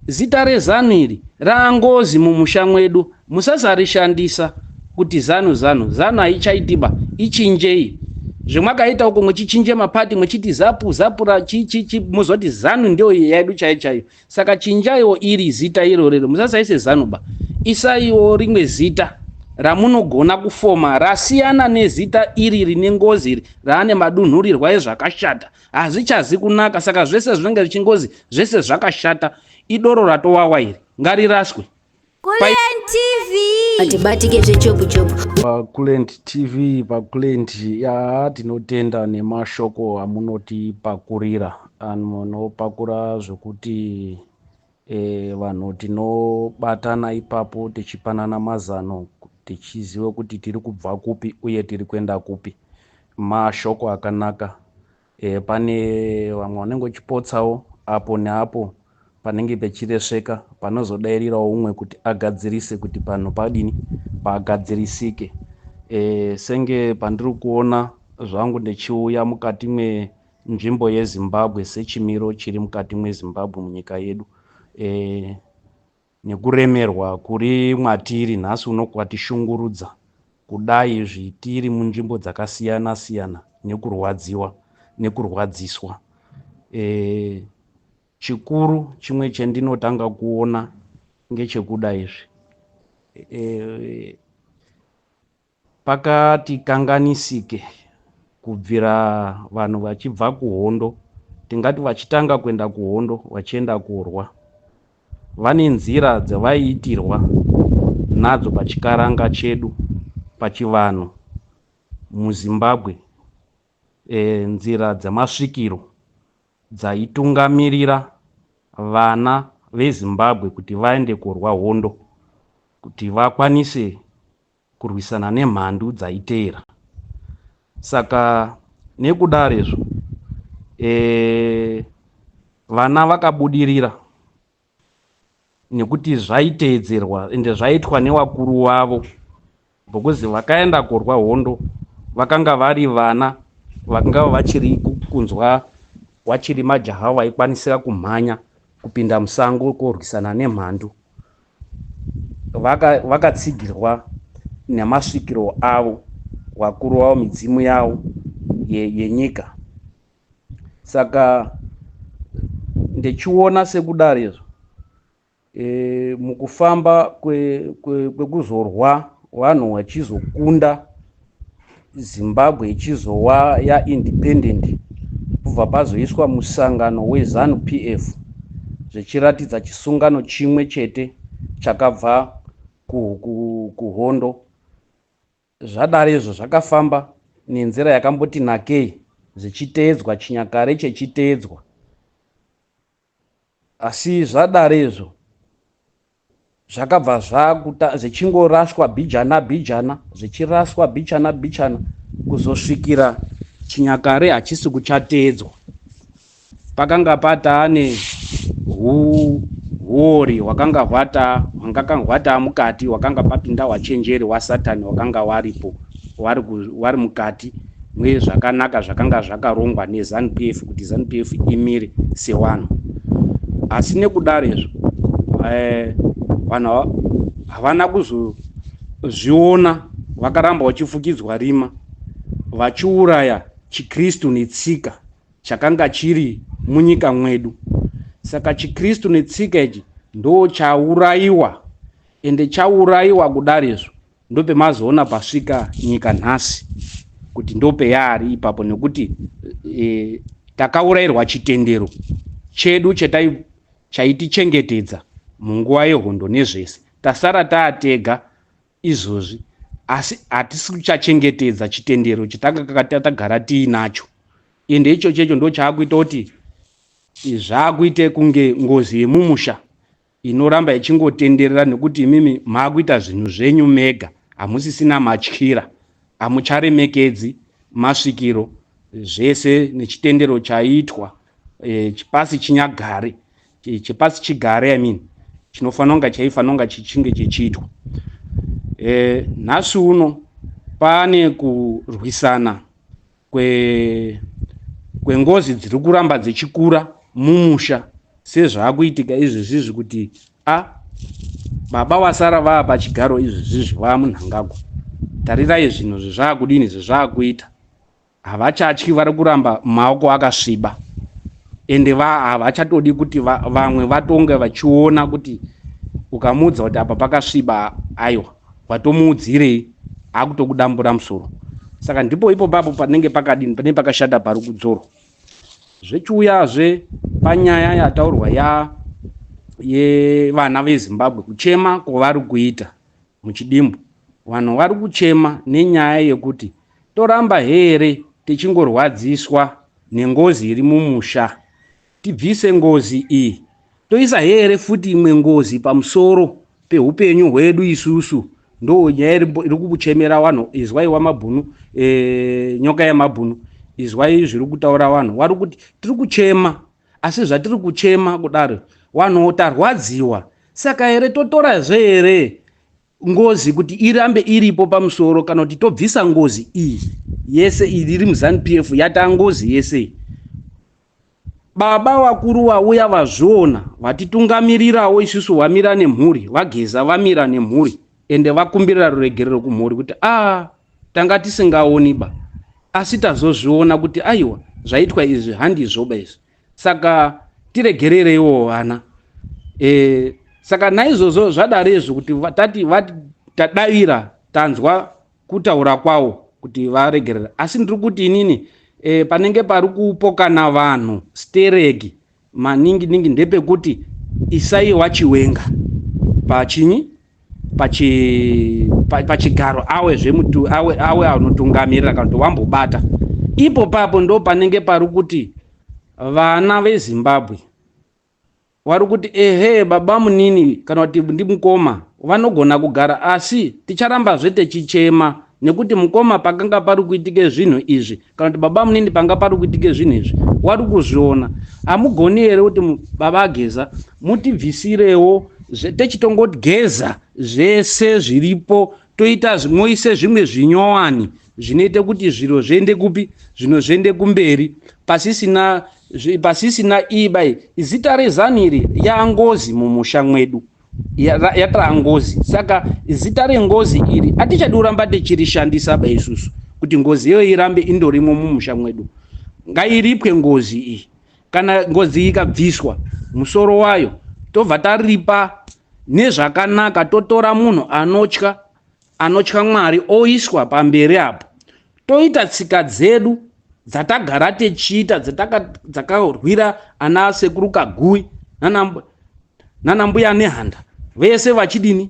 Zita reZanu iri raangozi mumusha mwedu musasarishandisa kuti Zanu Zanu. Zanu haichaitiba ichinjei. Zvemwakaita uko mwechichinje mapati mwechiti Zapu Zapura chi chi chi mozoti Zanu ndiyo yedu chaiyo chaiyo. Saka chinjaiwo iri zita irorero musasaise Zanu ba. Isaiwo rimwe zita ramunogona kufoma rasiyana nezita iri rine ngozi iri raane madunhurirwa ezvakashata. Hazvichazi kunaka saka zvese zvinenge zvichingozi zvese zvakashata idoro ratowawa iri ngariraswe. Kulent TV. Atibatike zvechopu chopu. PaKulent TV, paKulent ya tinotenda nemashoko amunotipakurira. Munopakura zvekuti e, vanhu tinobatana ipapo tichipanana mazano tichiziva kuti tiri kubva kupi uye tiri kuenda kupi. Mashoko akanaka. E, pane vamwe vanenge vachipotsawo apo neapo panenge pechiresveka panozodairirawo umwe kuti agadzirise kuti panhu padini pagadzirisike. E, senge pandiri kuona zvangu ndichiuya mukati menzvimbo yeZimbabwe sechimiro chiri mukati meZimbabwe munyika yedu e, nekuremerwa kuri mwatiri nhasi uno kwatishungurudza kudai izvi tiri munzvimbo dzakasiyana siyana nekurwadziwa nekurwadziswa. E, chikuru chimwe chendinotanga kuona ngechekuda izvi e, Pakati kanganisike kubvira vanhu vachibva kuhondo, tingati vachitanga kuenda kuhondo vachienda kurwa, vane nzira dzavaiitirwa nadzo pachikaranga chedu, pachivanhu muZimbabwe, e, nzira dzemasvikiro dzaitungamirira vana veZimbabwe kuti vaende kurwa hondo kuti vakwanise kurwisana nemhandu dzaiteera. Saka nekudaro izvo e, vana vakabudirira nekuti zvaiteedzerwa ende zvaitwa newakuru wavo because vakaenda kurwa hondo vakanga vari vana vakanga vachiri kunzwa wachiri majaha vaikwanisira kumhanya kupinda musango korwisana nemhandu vakatsigirwa vaka nemasvikiro avo vakuru vavo midzimu yavo yenyika ye saka ndechiona sekudaro izvo e, mukufamba kwekuzorwa kwe, kwe vanhu vachizokunda Zimbabwe ichizowa yaindependent kubva pazoiswa musangano weZanu PF zvichiratidza chisungano chimwe chete chakabva kuhondo. Zvadaro izvo zvakafamba nenzira yakamboti nakei zvichiteedzwa chinyakare chechiteedzwa. Asi zvadaro izvo zvakabva zvakuta zvichingoraswa bhijana bhijana zvichiraswa bhichana bhichana kuzosvikira chinyakare hachisi kuchateedzwa. Pakanga pataane huori hwakanga hwataa hwanga hwataa mukati hwakanga papinda hwachenjeri hwasatani hwakanga waripo wari, wari mukati mwezvakanaka zvakanga zvakarongwa neZanu PF kuti Zanu PF imire sewanhu. Asi nekudaro izvo eh, vanhu havana kuzozviona vakaramba vachifukidzwa rima vachiuraya chiKristu netsika chakanga chiri munyika mwedu. Saka chiKristu netsika ichi ndo chaurayiwa ende chaurayiwa kudaro izvo ndopemazoona pasvika nyika nhasi kuti ndopeyaari ipapo nekuti e, takaurayirwa chitendero chedu chetai chaitichengetedza munguva yehondo nezvese tasara taatega izvozvi asi hatisi kuchachengetedza chitendero chetanga tagara tiinacho ende ichocho icho ndo chaakuita kuti zvaakuite kunge ngozi yemumusha inoramba ichingotenderera nekuti imimi maakuita zvinhu zvenyu mega hamusisina matyira hamucharemekedzi masvikiro zvese nechitendero chaiitwa e, chipasi chinyagare chepasi chigare I mean chinofanira kunga chaifanira kunga chichinge chichiitwa e, nhasi uno pane kurwisana kwengozi dziri kuramba dzichikura mumusha. Sezvaakuitika izvezvizvi kuti a baba wasara vaa pachigaro izvezvizvi vaaMnangagwa. Tarirai zvinhu zvezvaakudini, zvezvaakuita. Havachatyi, vari kuramba maoko akasviba, ende havachatodi kuti vamwe vatonge vachiona kuti ukamuudza kuti apa pakasviba, aiwa, watomuudzirei, akutokudambura musoro. Saka ndipo ipo papo panenge pakadini, panenge pakashata, pari kudzorwa. Zvechiuyazve panyaya yataurwa ya yevana veZimbabwe, kuchema kwavari kuita muchidimbu, vanhu vari kuchema nenyaya yekuti toramba here tichingorwadziswa nengozi iri mumusha? Tibvise ngozi iyi, toisa here futi imwe ngozi pamusoro peupenyu hwedu isusu? Ndo nyaya iri kuchemera vanhu. Izwai wamabhunu, nyoka yemabhunu, izwai zviri kutaura vanhu. Vari kuti tiri kuchema, asi zvatiri kuchema kudaro, vanhu tarwadziwa. Saka here totorazve here ngozi kuti irambe iripo pamusoro, kana kuti tobvisa ngozi iyi yese iri muZANU PF? Yataa ngozi yese. Baba vakuru vauya, vazviona, vatitungamirirawo isusu, vamira nemhuri. Vageza vamira nemhuri, ende vakumbirira ruregerero kumhuri kuti a tanga tisingaoni ba, asi tazozviona kuti aiwa, zvaitwa izvi handizvoba izvi, saka tiregerereiwo vana. Saka naizvozvo zvadaro izvo kuti tati tadavira, tanzwa kutaura kwawo kuti varegerera, asi ndiri kuti inini panenge pari kupokana vanhu stereki maningi ningi ndepekuti isai waChiwenga pachinyi pachigaro awe zvemutu awe anotungamirira, kana kuti wambobata ipo papo, ndo panenge pari kuti vana veZimbabwe vari kuti ehe, baba munini kana kuti ndimukoma vanogona kugara, asi ticharambazve techichema nekuti mukoma pakanga pari kuitike zvinhu izvi, kana kuti baba munini panga pari kuitike zvinhu izvi, wari kuzviona. Hamugoni here kuti baba Ageza mutibvisirewo, techitongogeza zvese zviripo, toita moise zvimwe zvinyowani zvinoite kuti zviro zviende kupi, zvino zviende kumberi, pasisina ibai zita reZANU iri yangozi mumusha mwedu, yataa ngozi. Saka zita rengozi iri hatichadi kuramba tichirishandisa ba isusu, kuti ngozi iyoyo irambe indorimo mumusha mwedu. Ngairipwe ngozi iyi. Kana ngozi ikabviswa musoro wayo, tobva taripa nezvakanaka, totora munhu anotya Mwari oiswa pamberi apo, toita tsika dzedu dzatagara techiita, dzakarwira ana sekuru Kagui nana mbuya Nehanda vese vachidini,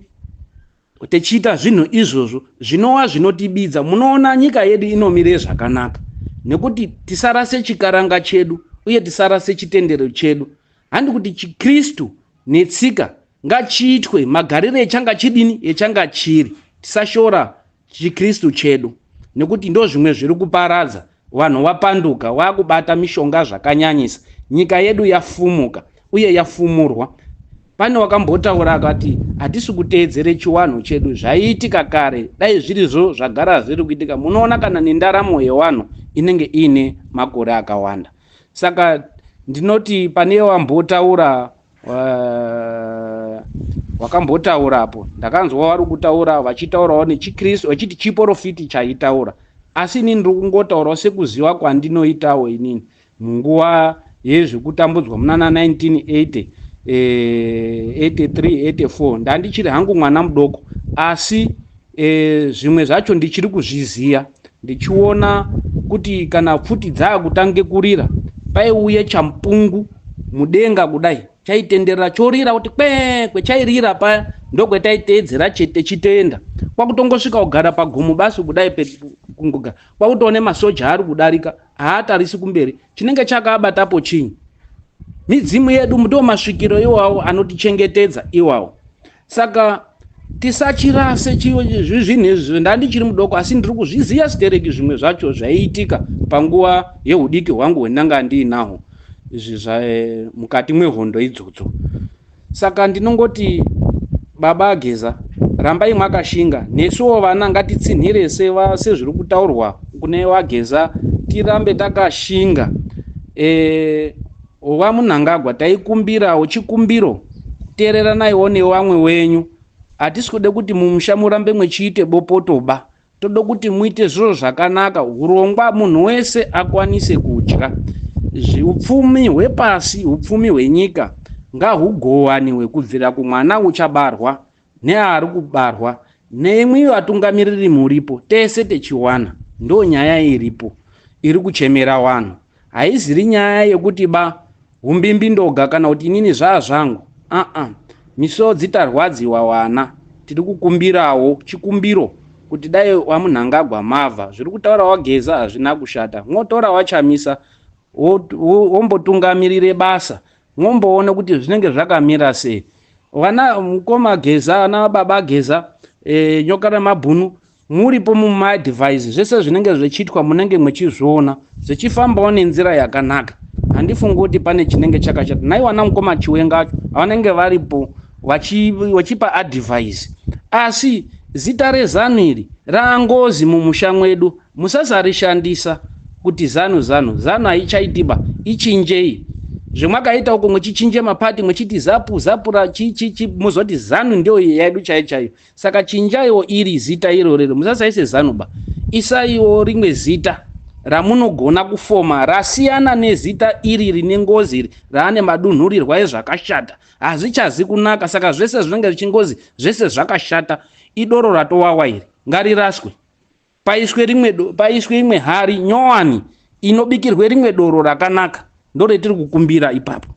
techiita zvinhu izvozvo zvinova zvinotibidza. Munoona nyika yedu inomire zvakanaka, nekuti tisarase chikaranga chedu uye tisarase chitendero chedu. Handi kuti chiKristu netsika ngachiitwe magariro echanga chidini, echanga chiri. Tisashora chiKristu chedu, nekuti ndo zvimwe zviri kuparadza vanhu. Wapanduka, wakubata mishonga zvakanyanyisa. Nyika yedu yafumuka uye yafumurwa. Pane wakambotaura akati hatisi kuteedzere chiwanhu chedu, zvaiitika kare. Dai zvirizvo zvagara zviri kuitika, munoona kana nendaramo yewanhu inenge iine makore akawanda. Saka ndinoti pane wambotaura, wakambotaurapo, ndakanzwa vari kutaura, vachitaurawo nechiKristu, vachiti chiprofiti chaitaura, asi inini ndiri kungotaurawo sekuziva kwandinoitawo inini munguva yezvekutambudzwa munana 1980, 83, 84. Ndandichiri hangu mwana mudoko, asi zvimwe zvacho ndichiri kuzviziya, ndichiona kuti kana pfuti dzaakutange kurira, paiuye chamupungu mudenga kudai, chaitenderera, chorira kuti kwekwe. Chairira paya, ndokwetaiteedzera chete chitoenda, kwakutongosvika kugara pagomo basi kudai, kungogara, kwakutoone masoja ari kudarika, haatarisi kumberi. Chinenge chakaabatapo chinyi? Midzimu yedu, ndo masvikiro iwawo anotichengetedza iwawo. Saka tisachirase zvinhu izvi. Ndandichiri mudoko, asi ndiri kuzviziva stereki zvimwe zvacho zvaiitika panguva yeudiki hwangu hwendanga ndiinahwo izvi mukati mwehondo idzodzo. Saka ndinongoti baba Ageza, rambai mwakashinga. Nesuwo vana ngatitsinhire sezviri kutaurwa kune vaGeza, tirambe takashinga. VaMunangagwa taikumbirawo chikumbiro teereranaiwo nevamwe wenyu. Hatisi kude kuti mumusha murambe mwechiite bopotoba. Toda kuti muite zviro zvakanaka, hurongwa munhu wese akwanise kudya. Upfumi hwepasi, upfumi hwenyika ngahugowaniwe kubvira kumwana uchabarwa neari kubarwa nemwi vatungamiriri muripo tese techiwana. Ndonyaya iripo iri kuchemera vanhu. Haiziri nyaya yekuti ba humbimbindoga kana kuti inini zvaa zvangu. Aa, misodzi tarwadziwa wana. Tiri kukumbirawo chikumbiro kuti dai waMunangagwa mavha. Zviri kutaura waGeza hazvina kushata. Mwotora waChamisa wombotungamirire basa. Mwomboona kuti zvinenge zvakamira sei. Vana mukoma Geza, vana baba Geza, nyoka remabhunu, muripo mumaadvise zvese zvinenge zvichiitwa munenge muchizviona zvichifambawo nenzira yakanaka. Handifungi kuti pane chinenge chakashata. Nai vana mukoma Chiwenga acho vanenge varipo vachipa advise. Asi zita reZANU iri raangozi mumusha mwedu, musasarishandisa kuti ZANU ZANU. ZANU haichaitiba, ichinjei. Zvemwakaita uko mwechichinje mapati mwechiti ZAPU ZAPU ra chi chi chi muzoti ZANU ndio yedu chaiyo chaiyo. Saka chinjaiwo iri zita irorero, musasaise ZANU ba. Isaiwo rimwe zita ramunogona kufoma rasiyana nezita iri rine ngozi iri raane madunhurirwa ezvakashata. Hazvichazi kunaka, saka zvese zvinenge zvichingozi zvese zvakashata. Idoro ratowawa iri, ngariraswe. Paiswe rimwe paiswe imwe hari nyowani inobikirwe rimwe doro rakanaka. Ndoretiri kukumbira ipapo.